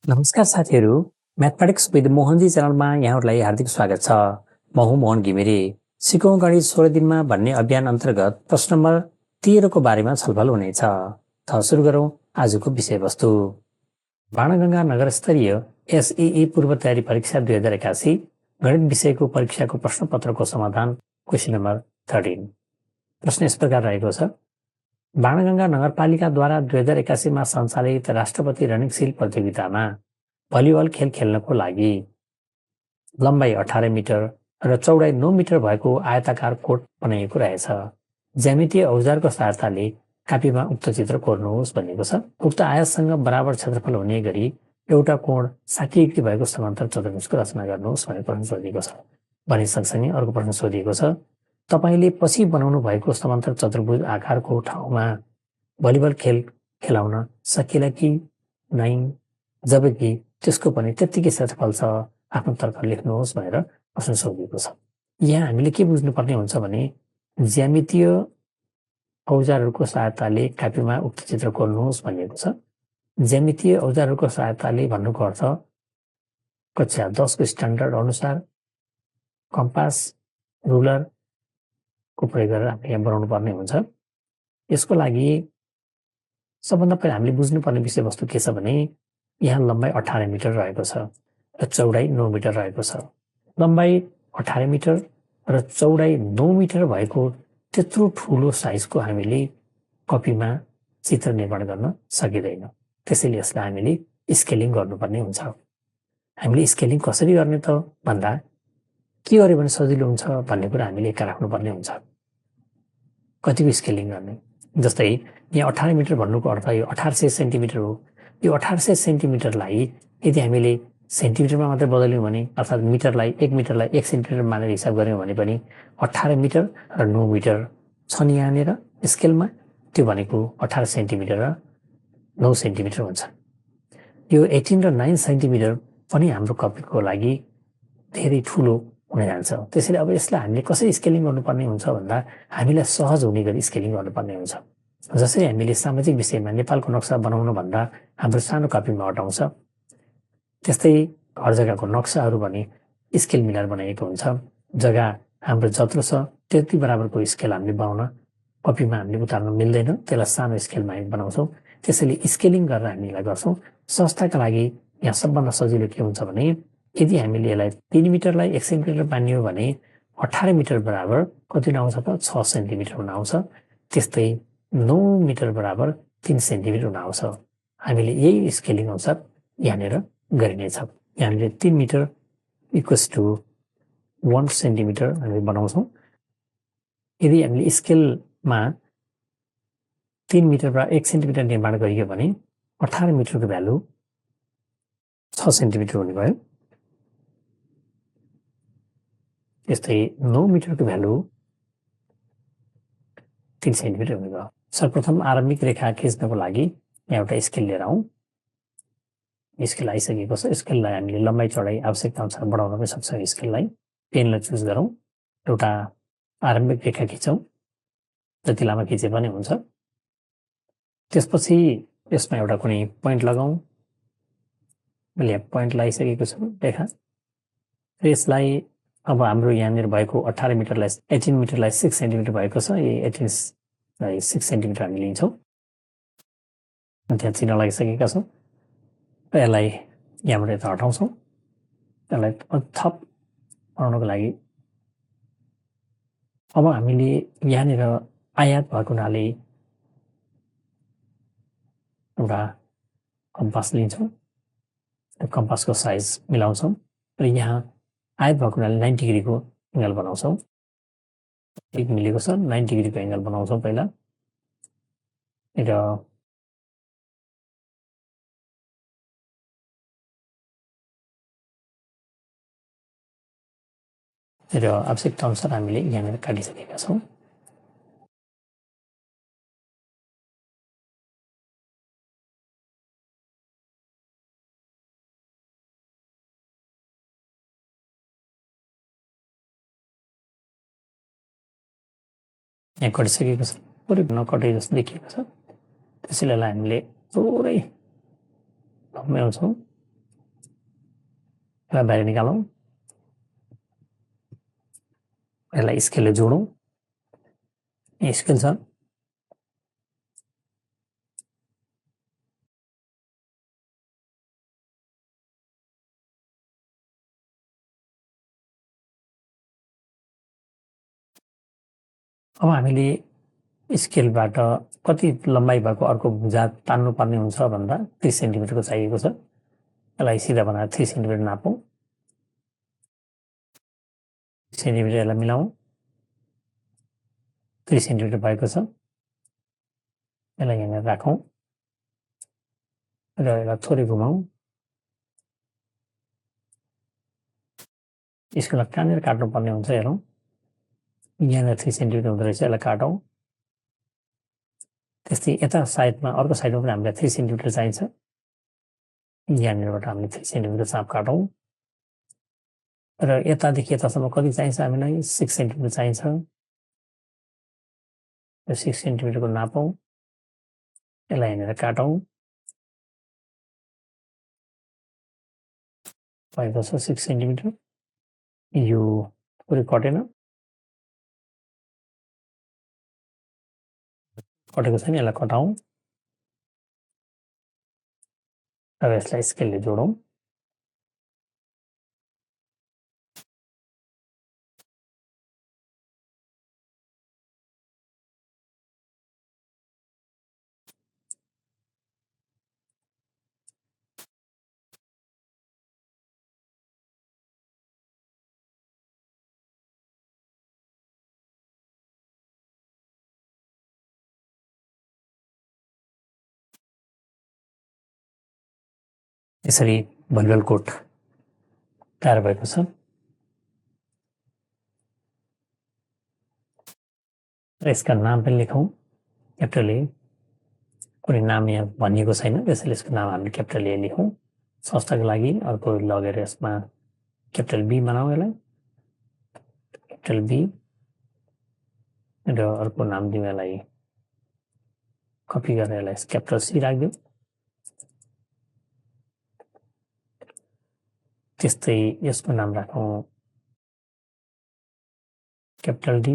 नमस्कार साथीहरू, mathematics with Mohanji च्यानलमा यहाँहरूलाई हार्दिक स्वागत छ। म हुँ मोहन घिमिरे। सिकौँ गणित 16 दिनमा भन्ने अभियान अन्तर्गत प्रश्न नम्बर 13 को बारेमा छलफल हुनेछ। त सुरु गरौँ आजको विषयवस्तु। बाणगङ्गा नगरस्तरीय एसईई पूर्व तयारी परीक्षा 2081 गणित विषयको परीक्षाको प्रश्नपत्रको समाधान क्वेसन नम्बर 13। प्रश्न यस प्रकार रहेको छ। बाणगङ्गा नगरपालिकाद्वारा 2081 सञ्चालित राष्ट्रपति रनिङ प्रतियोगितामा भलिबल खेल खेल्नको लागि लम्बाइ 18 मिटर र चौडाइ 9 मिटर भएको आयताकार कोर्ट बनाइएको रहेछ। ज्यामितीय औजारको सहायताले कापीमा उक्त चित्र कोर्नुहोस् भनिएको छ। उक्त आयतसँग बराबर क्षेत्रफल हुने गरी एउटा कोण 60 डिग्री भएको समान्तर चतुर्भुजको रचना गर्नुहोस् भन्ने प्रश्न सोधिएको छ। भने सँगसँगै अर्को प्रश्न सोधिएको छ। तपाईले पछि बनाउनु भएको समान्तर चतुर्भुज आकारको ठाउँमा भलिबल खेल खेलाउन सकिएला कि नै, जबकि त्यसको पनि त्यत्तिकै क्षेत्रफल छ, आफ्नो तर्क लेख्नुहोस् भनेर प्रश्न सोधिएको छ। यहाँ हामीले के बुझ्नुपर्ने हुन्छ भने ज्यामितीय औजारहरूको सहायताले कापीमा उक्त चित्र कोर्नुहोस् भनिएको छ। ज्यामितीय औजारहरूको सहायताले भन्नुको अर्थ कक्षा 10 को स्ट्यान्डर्ड अनुसार कम्पास, रुलर को प्रयोग गरेर हामीले यहाँ बनाउनु पर्ने हुन्छ। यसको लागि सबभन्दा पहिला हामीले बुझ्नुपर्ने विषयवस्तु के छ भने यहाँ लम्बाइ 18 मिटर रहेको छ र चौडाइ 9 मिटर रहेको छ। लम्बाइ 18 मिटर र चौडाइ 9 मिटर भएको त्यत्रो ठुलो साइजको हामीले कपीमा चित्र निर्माण गर्न सकिँदैन। त्यसैले यसलाई हामीले स्केलिङ गर्नुपर्ने हुन्छ। हामीले स्केलिङ कसरी गर्ने त भन्दा के गर्यो भने सजिलो हुन्छ भन्ने कुरा हामीले एका राख्नुपर्ने हुन्छ। कतिको स्केलिङ गर्ने, जस्तै यहाँ 18 मिटर भन्नुको अर्थ यो 1800 सेन्टिमिटर हो। यो 1800 सेन्टिमिटरलाई यदि हामीले सेन्टिमिटरमा मात्रै बदल्यौँ भने अर्थात् मिटरलाई 1 मिटरलाई 1 सेन्टिमिटर मानेर हिसाब गऱ्यौँ भने पनि 18 मिटर र 9 मिटर छन् यहाँनिर स्केलमा। त्यो भनेको 18 सेन्टिमिटर र 9 सेन्टिमिटर हुन्छ। यो 18 र 9 सेन्टिमिटर पनि हाम्रो कपीको लागि धेरै ठुलो हुन जान्छ। त्यसैले अब यसलाई हामीले कसरी स्केलिङ गर्नुपर्ने हुन्छ भन्दा हामीलाई सहज हुने गरी स्केलिङ गर्नुपर्ने हुन्छ। जसरी हामीले सामाजिक विषयमा नेपालको नक्सा बनाउन भन्दा हाम्रो सानो कपीमा अटाउँछ, त्यस्तै घर जग्गाको नक्साहरू भने स्केल मिलाएर बनाइएको हुन्छ। जग्गा हाम्रो जत्रो छ त्यति बराबरको स्केल हामीले बनाउन कपीमा हामीले उतार्न मिल्दैन, त्यसलाई सानो स्केलमा हामी बनाउँछौँ। त्यसैले स्केलिङ गरेर हामी यसलाई गर्छौँ। संस्थाका लागि यहाँ सबभन्दा सजिलो के हुन्छ भने यदि हामीले यसलाई 3 मिटरलाई 1 सेन्टिमिटर मानियो भने 18 मिटर बराबर कति आउँछ त 6 सेन्टिमिटर हुन आउँछ। त्यस्तै 9 मिटर बराबर 3 सेन्टिमिटर हुन आउँछ। हामीले यही स्केलिङ अनुसार यहाँनिर गरिनेछ। यहाँनिर 3 मिटर इक्वल्स टु 1 सेन्टिमिटर हामी बनाउँछौँ। यदि हामीले स्केलमा 3 मिटर र 1 सेन्टिमिटर निर्माण गरियो भने 18 मिटरको भ्यालु 6 सेन्टिमिटर हुने भयो। त्यस्तै 9 मिटरको भ्यालु 3 सेन्टिमिटर हुने भयो। सर्वप्रथम आरम्भिक रेखा खिच्नको लागि यहाँ एउटा स्केल लिएर आउँ। स्केल आइसकेको छ। स्केललाई हामीले लम्बाइ चौडाइ आवश्यकता अनुसार बढाउन पनि सक्छौँ। स्केललाई पेनलाई चुज गरौँ, एउटा आरम्भिक रेखा खिचौँ, जति लामो खिचे पनि हुन्छ। त्यसपछि यसमा एउटा कुनै पोइन्ट लगाउँ। मैले यहाँ पोइन्ट लगाइसकेको छु रेखा। यसलाई अब हाम्रो यहाँनिर भएको 18 मिटरलाई 18 मिटरलाई 6 सेन्टिमिटर भएको छ। यही 18लाई 6 सेन्टिमिटर हामी लिन्छौँ। त्यहाँ चिन्ह लगाइसकेका छौँ र यसलाई यहाँबाट यता हटाउँछौँ। यसलाई थप बनाउनको लागि अब हामीले यहाँनिर आयात भएको हुनाले एउटा कम्पास लिन्छौँ। कम्पासको साइज मिलाउँछौँ र यहाँ आयत भएको हुनाले 90 डिग्रीको एङ्गल बनाउँछौँ। एक मिलेको छ, 90 डिग्रीको एङ्गल बनाउँछौँ पहिला र आवश्यकता अनुसार हामीले यहाँनिर काटिसकेका छौँ। यहाँ कटिसकेको छ, पुरै नकटे जस्तो देखिएको छ। त्यसैले हामीले थोरै घुमाउँछौँ यसलाई बाहिर निकालौँ, यसलाई स्केलले जोडौँ, स्केल छ। अब हामीले स्केलबाट कति लम्बाइ भएको अर्को भुजा तान्नुपर्ने हुन्छ भन्दा 30 सेन्टिमिटरको चाहिएको छ। यसलाई सिधा बनाएर 3 सेन्टिमिटर नापौँ, सेन्टिमिटर यसलाई मिलाउँ, 3 सेन्टिमिटर भएको छ। यसलाई यहाँनिर राखौँ र यसलाई थोरै घुमाउँ, स्केललाई कहाँनिर काट्नुपर्ने हुन्छ हेरौँ, यहाँनिर 3 सेन्टिमिटर हुँदो रहेछ, यसलाई काटौँ। त्यस्तै यता साइडमा अर्को साइडमा पनि हामीलाई 3 सेन्टिमिटर चाहिन्छ, यहाँनिरबाट हामीले 3 सेन्टिमिटर चाप काटौँ र यतादेखि यतासम्म कति चाहिन्छ हामीलाई 6 सेन्टिमिटर चाहिन्छ। र 6 सेन्टिमिटरको नापौँ, यसलाई यहाँनिर काटौँ, भएको छ 6 सेन्टिमिटर। यो पुरै कटेन, कटेको छैन, यसलाई कटाउँ र यसलाई स्केलले जोडौँ। यसरी भलिबल कोर्ट तयार भएको छ र यसका नाम पनि लेखौँ क्यापिटल ए। कुनै नाम यहाँ भनिएको छैन, त्यसैले यसको नाम हामीले क्यापिटल ए लेखौँ संस्थाको लागि। अर्को लगेर यसमा क्यापिटल बी बनाऊ, यसलाई क्यापिटल बी र अर्को नाम दिउँ, यसलाई कपी गरेर यसलाई क्यापिटल सी राखिदिउँ। त्यस्तै यसको नाम राखौँ क्यापिटल डी।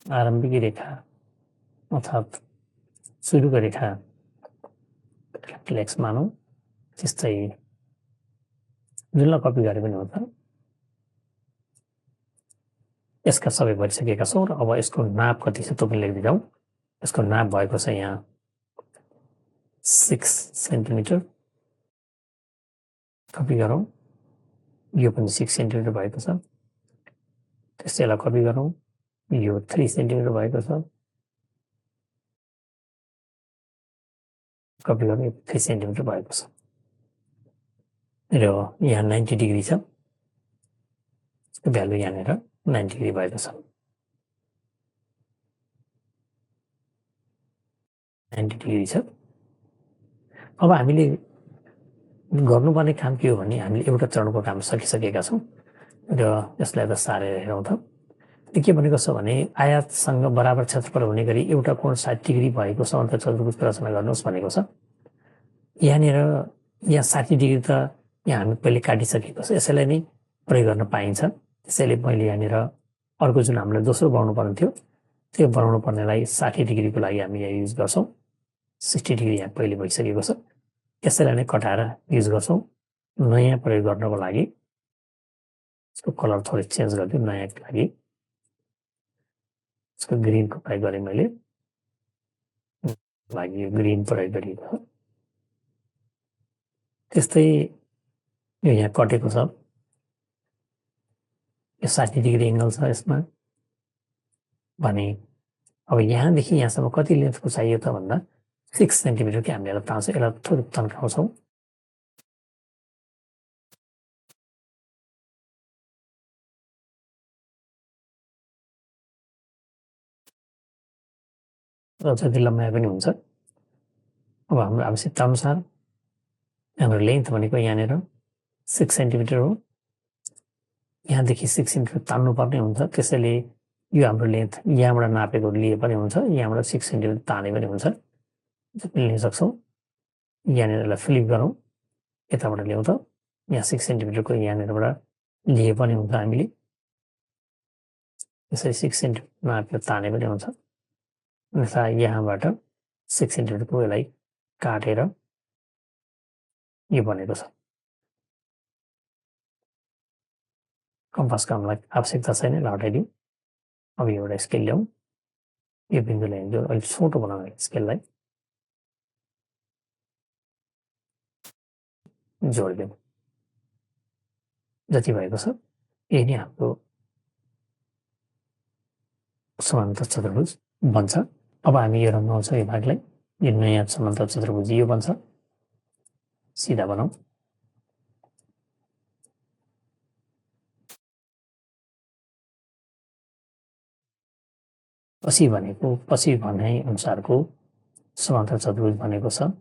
आरम्भिक रेखा अर्थात् सुरुको रेखा क्यापिटल एक्स मानौँ। त्यस्तै जुनलाई कपी गरे पनि हुन्छ। यसका सबै भरिसकेका छौँ र अब यसको नाप कति छ त्यो पनि लेख्दै जाउँ। यसको नाप भएको छ यहाँ 6 सेन्टिमिटर, कपी गरौँ। यो पनि 6 सेन्टिमिटर भएको छ, त्यस्तै यसलाई कपी गरौँ। यो 3 सेन्टिमिटर भएको छ, कपी गरौँ। यो 3 सेन्टिमिटर भएको छ र यहाँ 90 डिग्री छ, यसको भ्यालु यहाँनिर 90 डिग्री भएको छ। 90 डिग्री छ। अब हामीले गर्नुपर्ने काम के हो भने हामीले एउटा चरणको काम सकिसकेका छौँ र यसलाई त सारेर हेरौँ त। के भनेको छ भने आयातसँग बराबर क्षेत्रफल हुने गरी एउटा कोण 60 डिग्री भएको समान्तराल चतुर्भुज रचना गर्नुहोस् भनेको छ। यहाँनिर यहाँ 60 डिग्री त यहाँ हामी पहिले काटिसकेको छ, यसैलाई नै प्रयोग गर्न पाइन्छ। त्यसैले मैले यहाँनिर अर्को जुन हामीलाई दोस्रो बनाउनु पर्ने थियो त्यो बनाउनु पर्नेलाई 60 डिग्रीको लागि हामी यहाँ युज गर्छौँ। 60 डिग्री यहाँ पहिले भइसकेको छ, यसैलाई नै कटाएर युज गर्छौँ। नयाँ प्रयोग गर्नको लागि यसको कलर थोरै चेन्ज गरिदिउँ। नयाँको लागि यसको ग्रिनको प्रयोग गरेँ मैले, लागि यो ग्रिन प्रयोग गरिएको छ। त्यस्तै यो यहाँ कटेको छ, यो 60 डिग्री एङ्गल छ यसमा भने अब यहाँदेखि यहाँसम्म कति लेन्थको चाहियो त भन्दा 6 सेन्टिमिटरकै हामीले यसलाई पाउँछौँ। यसलाई थोरै तन्काउँछौँ। र जति लम्बाइ पनि हुन्छ। अब हाम्रो आवश्यकता अनुसार हाम्रो लेन्थ भनेको यहाँनिर 6 सेन्टिमिटर हो, यहाँदेखि 6 सेन्टिमिटर तान्नुपर्ने हुन्छ। त्यसैले यो हाम्रो लेन्थ यहाँबाट नापेको लिए पनि हुन्छ, यहाँबाट 6 सेन्टिमिटर ताने पनि हुन्छ। जति लिन सक्छौँ। यहाँनिर यसलाई फ्लिप गरौँ, यताबाट ल्याउँ त यहाँ 6 सेन्टिमिटरको यहाँनिरबाट लिए पनि हुन्छ हामीले। यसरी 6 सेन्टिमिटर नापेर ताने पनि हुन्छ। अन्यथा यहाँबाट 6 सेन्टिमिटरको यसलाई काटेर यो बनेको छ। कम्पासको हामीलाई आवश्यकता छैन, यसलाई हटाइदिउँ। अब एउटा स्केल ल्याउँ, यो बिन्दुलाई अलिक छोटो बनाउँ स्केललाई, जोडिदिउँ। जति भएको छ यही नै हाम्रो समान्तर चतुर्भुज बन्छ। अब हामी यो रङ्गाउँछौँ यो भागलाई, यो नयाँ समान्तर चतुर्भुज यो बन्छ। सिधा बनाऊ। पछि भने अनुसारको समान्तर चतुर्भुज बनेको छ।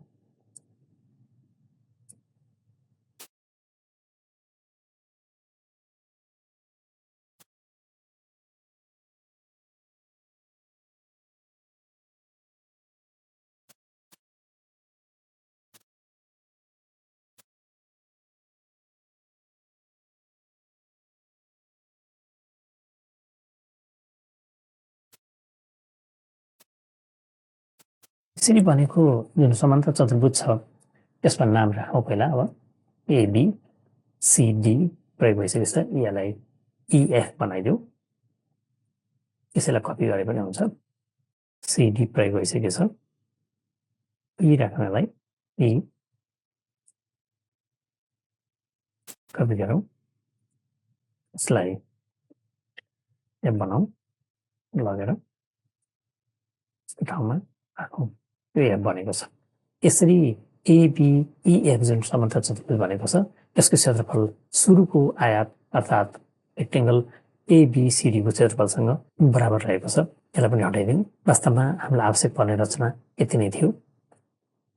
यसरी बनेको जुन समान्तर चतुर्भुज छ यसमा नाम राखौँ पहिला। अब एबी सिडी प्रयोग भइसकेको छ, यसलाई इएफ बनाइदेऊ। यसैलाई कपी गरे पनि हुन्छ। सिडी प्रयोग भइसकेको छ, ई राख्नलाई ई कपी गरौँ, यसलाई एफ बनाऊ, लगेर ठाउँमा राखौँ। यो एफ बनेको छ। यसरी एबिइएफ जुन समान्तर चतुर्भुज बनेको छ यसको क्षेत्रफल सुरुको आयात अर्थात् रेक्टेङ्गल एबिसिडीको क्षेत्रफलसँग बराबर रहेको छ। यसलाई पनि हटाइदिउँ। वास्तवमा हामीलाई आवश्यक पर्ने रचना यति नै थियो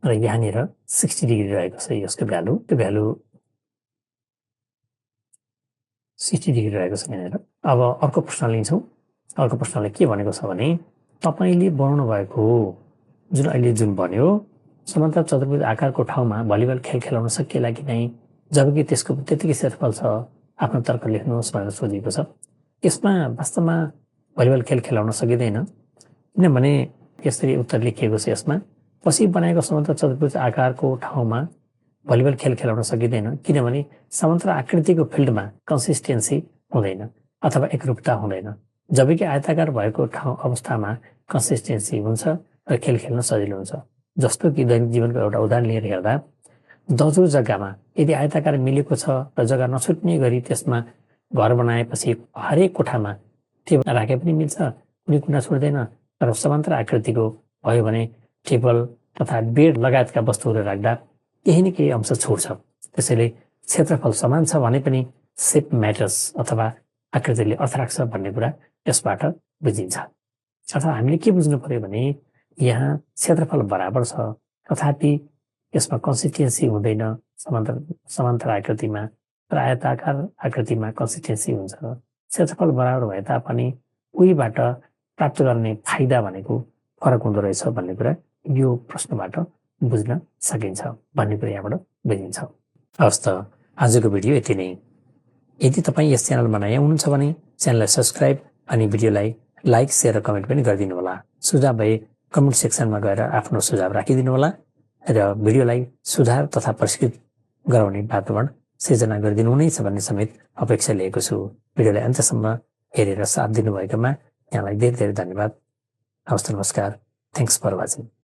र यहाँनिर 60 डिग्री रहेको छ यसको भ्यालु। त्यो भ्यालु 60 डिग्री रहेको छ यहाँनिर। अब अर्को प्रश्न लिन्छौँ। अर्को प्रश्नले के भनेको छ भने तपाईँले बनाउनु भएको जुन अहिले जुन बन्यो समान्तर चतुर्भुज आकारको ठाउँमा भलिबल खेल खेलाउन सकिएला कि नै, जबकि त्यसको त्यतिकै क्षेत्रफल छ, आफ्नो तर्क लेख्नुहोस् भनेर सोधिएको छ। यसमा वास्तवमा भलिबल खेल खेलाउन सकिँदैन, किनभने यसरी उत्तर लेखिएको छ। यसमा पछि बनाएको समान्तर चतुर्भुज आकारको ठाउँमा भलिबल खेल खेलाउन सकिँदैन, किनभने समान्तर आकृतिको फिल्डमा कन्सिस्टेन्सी हुँदैन अथवा एकरूपता हुँदैन, जबकि आयताकार भएको ठाउँ अवस्थामा कन्सिस्टेन्सी हुन्छ र खेल खेल्न सजिलो हुन्छ। जस्तो कि दैनिक जीवनको एउटा उदाहरण लिएर हेर्दा दजुर जग्गामा यदि आयताकार मिलेको छ र जग्गा नछुट्ने गरी त्यसमा घर बनाएपछि हरेक कोठामा टेबल राखे पनि मिल्छ, कुनै कुना छुट्दैन। तर समान्तर आकृतिको भयो भने टेबल तथा बेड लगायतका वस्तुहरू राख्दा केही न केही अंश छुट्छ। त्यसैले क्षेत्रफल समान छ भने पनि सेप म्याटर्स अथवा आकृतिले अर्थ राख्छ भन्ने कुरा यसबाट बुझिन्छ। अथवा हामीले के बुझ्नु पर्यो भने यहाँ क्षेत्रफल बराबर छ तथापि यसमा कन्सिस्टेन्सी हुँदैन। समान्तर आकृतिमा र आयताकार आकृतिमा कन्सिस्टेन्सी हुन्छ। क्षेत्रफल बराबर भए तापनि उहीबाट प्राप्त गर्ने फाइदा भनेको फरक हुँदो रहेछ भन्ने कुरा यो प्रश्नबाट बुझ्न सकिन्छ भन्ने कुरा यहाँबाट बुझिन्छ। हवस् त आजको भिडियो यति नै। यदि तपाईँ यस च्यानलमा नयाँ हुनुहुन्छ भने च्यानललाई सब्सक्राइब अनि भिडियोलाई लाइक शेयर र कमेन्ट पनि गरिदिनु होला। सुझाव भए कमेन्ट सेक्सनमा गएर आफ्नो सुझाव राखिदिनु होला र भिडियोलाई सुधार तथा परिष्कृत गराउने वातावरण सिर्जना गरिदिनु हुनेछ भन्ने समेत अपेक्षा लिएको छु। भिडियोलाई अन्त्यसम्म हेरेर साथ दिनुभएकोमा यहाँलाई धेरै धेरै धन्यवाद। हवस्, नमस्कार। Thanks for watching.